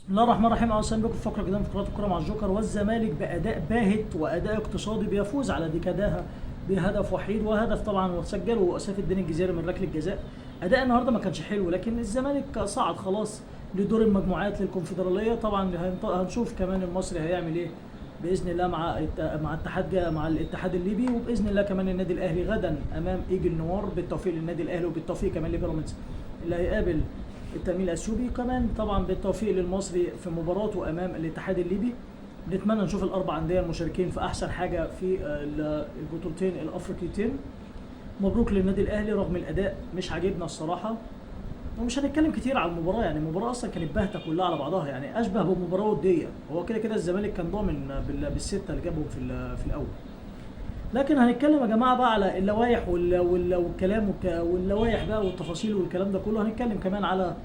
بسم الله الرحمن الرحيم. اهلا بكم في فقره جديدة من فقرات الكره مع الجوكر. والزمالك باداء باهت واداء اقتصادي بيفوز على ديكاداها بهدف وحيد، وهدف طبعا وسجله سيف الدين الجزيري من ركلة جزاء. اداء النهارده ما كانش حلو، لكن الزمالك صعد خلاص لدور المجموعات للكونفدراليه. طبعا هنشوف كمان المصري هيعمل ايه باذن الله مع اتحاد مع الاتحاد الليبي، وباذن الله كمان النادي الاهلي غدا امام ايجل نوار. بالتوفيق للنادي الاهلي وبالتوفيق كمان لبيراميدز اللي هيقابل التأمين الاثيوبي، كمان طبعا بالتوفيق للمصري في مباراته امام الاتحاد الليبي. نتمنى نشوف الاربع اندية المشاركين في احسن حاجة في البطولتين الافريقيتين. مبروك للنادي الاهلي رغم الاداء مش عاجبنا الصراحة، ومش هنتكلم كتير على المباراه، يعني المباراة اصلا كانت باهته كلها على بعضها، يعني اشبه بمباراة وديه. هو كده كده الزمالك كان ضامن بالسته اللي جابهم في الاول. لكن هنتكلم يا جماعة بقى على اللوائح والكلام واللوائح بقى والتفاصيل والكلام ده كله. هنتكلم كمان على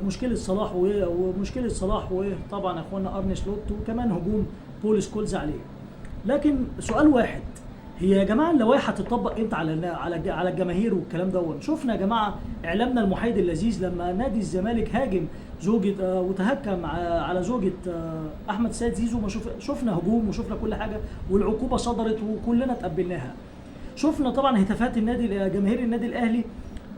مشكلة صلاح ومشكلة صلاح، وطبعا يا اخوانا ارني سلوت، وكمان هجوم بول سكولز عليه. لكن سؤال واحد، هي يا جماعة اللوائح هتطبق امتى على الجماهير والكلام ده؟ شفنا يا جماعة اعلامنا المحايد اللذيذ لما نادي الزمالك هاجم زوجة وتهكم على زوجة احمد سيد زيزو، ما شفنا هجوم وشفنا كل حاجة، والعقوبة صدرت وكلنا تقبلناها. شفنا طبعا هتافات النادي جماهير النادي الاهلي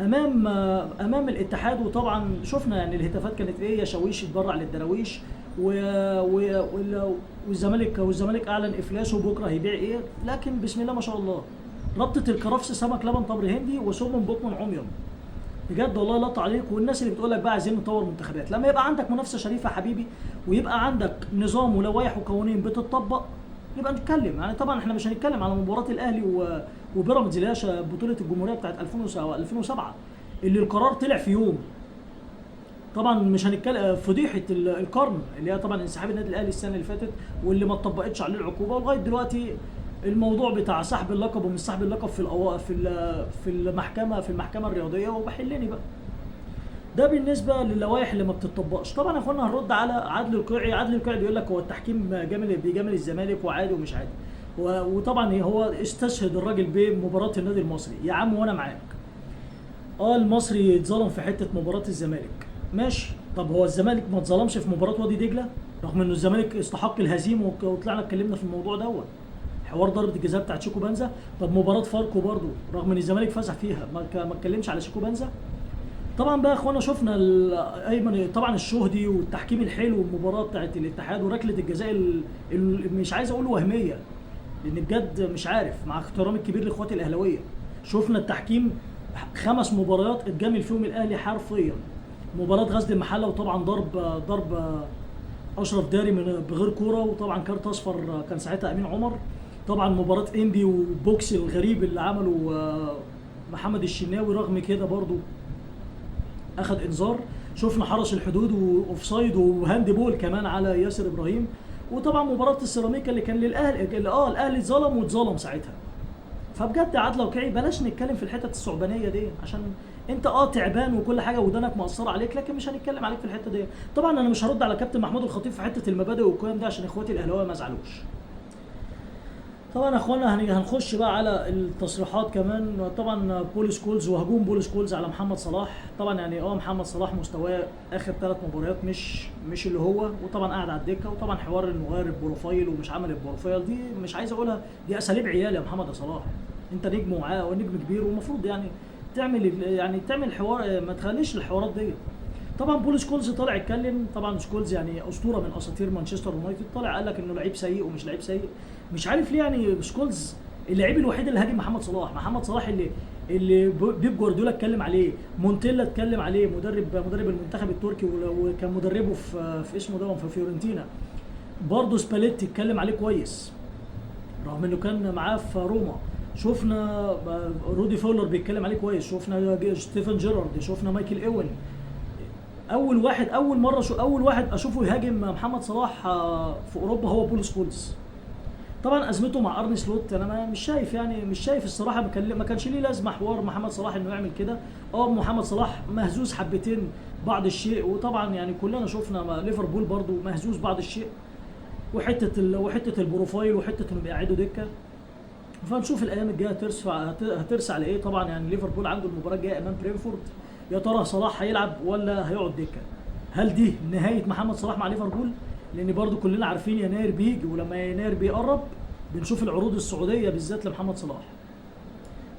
امام الاتحاد، وطبعا شفنا يعني الهتافات كانت ايه، يا شاويش اتبرع للدراويش، والزمالك اعلن افلاسه وبكره هيبيع ايه. لكن بسم الله ما شاء الله، ربطه الكرفس سمك لبن تمر هندي وسم بكم عمي، بجد والله لا تعليق. والناس اللي بتقول لك بقى عايزين نطور منتخبات، لما يبقى عندك منافسه شريفه يا حبيبي، ويبقى عندك نظام ولوائح وقوانين بتطبق، نبقى نتكلم. يعني طبعا احنا مش هنتكلم على مباراة الاهلي وبيراميدز اللي هي بطوله الجمهورية بتاعت 2007 اللي القرار طلع في يوم. طبعا مش هنتكلم فضيحة القرن اللي هي طبعا انسحاب النادي الاهلي السنة اللي فاتت واللي ما اتطبقتش عليه العقوبة، ولغاية دلوقتي الموضوع بتاع سحب اللقب ومش سحب اللقب في المحكمة الرياضية، وبحلني بقى. ده بالنسبة للوائح اللي ما بتطبقش. طبعا يا اخوانا هنرد على عدل القيعي. عدل القيعي بيقول لك هو التحكيم جامل بيجامل الزمالك وعادي ومش عادي، وطبعا هو استشهد الراجل بمباراة النادي المصري. يا عم وانا معاك، المصري اتظلم في حتة مباراة الزمالك، ماشي. طب هو الزمالك ما اتظلمش في مباراة وادي دجله رغم انه الزمالك استحق الهزيمة، وطلعنا اتكلمنا في الموضوع دوت، حوار ضربه الجزاء بتاعت شيكو بنزا. طب مباراة فاركو برضو رغم ان الزمالك فاز فيها ما اتكلمش على شيكو بنزا. طبعا بقى يا اخوانا شفنا ايمن طبعا الشهدي والتحكيم الحلو والمباراة بتاعت الاتحاد وركله الجزاء مش عايز اقول وهمية، لان بجد مش عارف، مع احترامي الكبير لاخواتي الاهلاوية، شفنا التحكيم 5 مباريات اتجامل فيهم الاهلي حرفيا. مباراة غزل المحلة وطبعا ضرب اشرف داري من بغير كورة، وطبعا كارت اصفر كان ساعتها امين عمر. طبعا مباراة انبي وبوكس الغريب اللي عمله محمد الشناوي، رغم كده برضو اخذ انذار. شفنا حرس الحدود و offside و handball كمان على ياسر ابراهيم. وطبعا مباراة السيراميكا اللي كان للاهلي، اللي الاهلي اتظلم واتظلم ساعتها. فبجد عادل وكعي بلاش نتكلم في الحتت الثعبانيه دي، عشان انت تعبان وكل حاجة ودانك مقصرة عليك، لكن مش هنتكلم عليك في الحتة دي. طبعا انا مش هرد على كابتن محمود الخطيب في حتة المبادئ والقيم دي عشان اخواتي الاهلاوية ما يزعلوش. طبعا يا اخوانا هنخش بقى على التصريحات كمان. طبعا بول سكولز وهجوم بول سكولز على محمد صلاح. طبعا يعني محمد صلاح مستواه اخر 3 مباريات مش اللي هو، وطبعا قاعد على الدكة، وطبعا حوار انه غير ال profile ومش عمل ال profile دي مش عايز اقولها، دي اساليب عيال يا محمد يا صلاح. انت نجم ونجم كبير، ومفروض يعني تعمل حوار، ما تخليش الحوارات دي. طبعا بول سكولز طالع اتكلم. طبعا سكولز يعني اسطورة من اساطير مانشستر يونايتد، طالع قال لك انه لعيب سيء ومش لعيب سيء، مش عارف ليه. يعني سكولز اللعيب الوحيد اللي هاجم محمد صلاح، محمد صلاح اللي بيب جوارديولا اتكلم عليه، مونتيلا اتكلم عليه، مدرب المنتخب التركي وكان مدربه في اسمه ده في فيورنتينا، برضه سباليتي اتكلم عليه كويس رغم انه كان معاه في روما. شفنا رودي فولر بيتكلم عليه كويس، شفنا ستيفن جيرارد، شفنا مايكل اوين. اول واحد اشوفه يهاجم محمد صلاح في اوروبا هو بول سكولز. طبعا ازمته مع ارني سلوت انا مش شايف، يعني مش شايف الصراحة، ما كانش ليه لازمه حوار محمد صلاح انه يعمل كده. محمد صلاح مهزوز حبتين بعض الشيء، وطبعا يعني كلنا شفنا ليفربول برضو مهزوز بعض الشيء، وحتة ال profile وحتة انه بيقعدوا دكه. فنشوف الايام الجاية هترسى على ايه. طبعا يعني ليفربول عنده المباراة الجاية امام برينفورد، يا ترى صلاح هيلعب ولا هيقعد دكه؟ هل دي نهاية محمد صلاح مع ليفربول؟ لان برضو كلنا عارفين يناير بيجي، ولما يناير بيقرب بنشوف العروض السعودية بالذات لمحمد صلاح.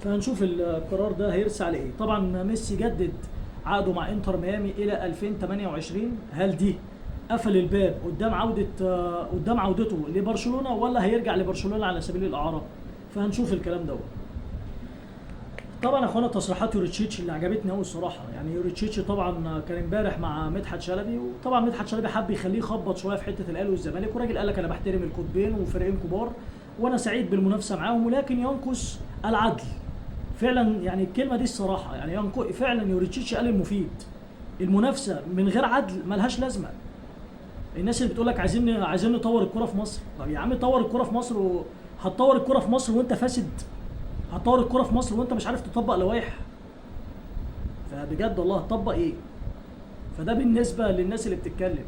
فهنشوف القرار ده هيرسى على ايه. طبعا ميسي جدد عقده مع انتر ميامي الى 2028. هل دي قفل الباب قدام عودته لبرشلونة، ولا هيرجع لبرشلونة على سبيل الاعارة؟ فهنشوف الكلام دوت. طبعا يا اخوانا تصريحات يوريتشيتش اللي عجبتني قوي الصراحة. يعني يوريتشيتش طبعا كان امبارح مع مدحت شلبي، وطبعا مدحت شلبي حب يخليه يخبط شوية في حتة الاهلي والزمالك، والراجل قال لك انا بحترم القطبين وفريقين كبار وانا سعيد بالمنافسه معاهم، ولكن ينقص العدل. فعلا يعني الكلمة دي الصراحة يعني فعلا يوريتشيتش قال المفيد، المنافسة من غير عدل ملهاش لازمه. الناس اللي بتقول لك عايزين نطور الكره في مصر، طب يا عم طور الكره في مصر، وهتطور الكره في مصر وانت فاسد؟ هتطور الكره في مصر وانت مش عارف تطبق لوائح؟ فبجد والله هتطبق ايه؟ فده بالنسبة للناس اللي بتتكلم.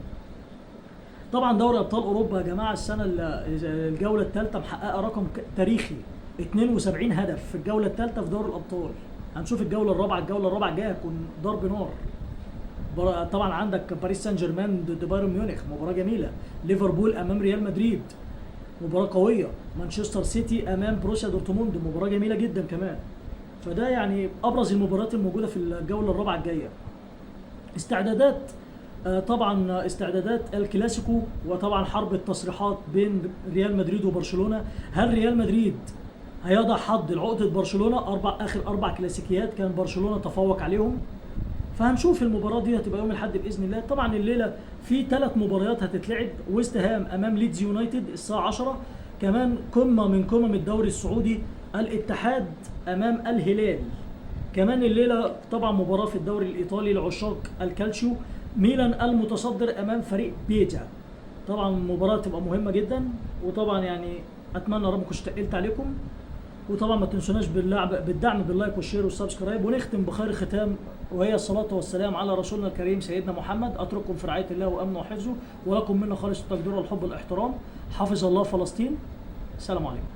طبعا دوري ابطال اوروبا يا جماعة السنة الجولة الثالثة محققة رقم تاريخي 72 هدف في الجولة الثالثة في دوري الابطال. هنشوف الجولة الرابعة، الجولة الرابعة الجاية هتكون ضرب نار. طبعا عندك باريس سان جيرمان ضد بايرن ميونخ، مباراة جميلة. ليفربول امام ريال مدريد، مباراة قوية. مانشستر سيتي امام بروسيا دورتموند، مباراة جميلة جدا كمان. فده يعني ابرز المباريات الموجودة في الجولة الرابعة الجاية. استعدادات طبعا استعدادات الكلاسيكو، وطبعا حرب التصريحات بين ريال مدريد وبرشلونة. هل ريال مدريد هيضع حد لعقده برشلونة؟ اخر اربع كلاسيكيات كان برشلونة تفوق عليهم. فهنشوف المباراة دي هتبقى يوم الاحد باذن الله. طبعا الليلة في 3 مباريات هتتلعب. ويست هام امام ليدز يونايتد الساعة 10، كمان قمة من قمم الدوري السعودي الاتحاد امام الهلال. كمان الليلة طبعا مباراة في الدوري الايطالي لعشاق الكالتشيو، ميلان المتصدر امام فريق بيجا. طبعا مباراة تبقى مهمة جدا. وطبعا يعني اتمنى رب كنتش تقلت عليكم، وطبعا ما تنسوناش بالدعم بال like وال share وال subscribe. ونختم بخير ختام، وهي الصلاة والسلام على رسولنا الكريم سيدنا محمد. أترككم في رعاية الله وأمنه وحفظه، ولكم منا خالص التقدير والحب والاحترام. حفظ الله فلسطين. السلام عليكم.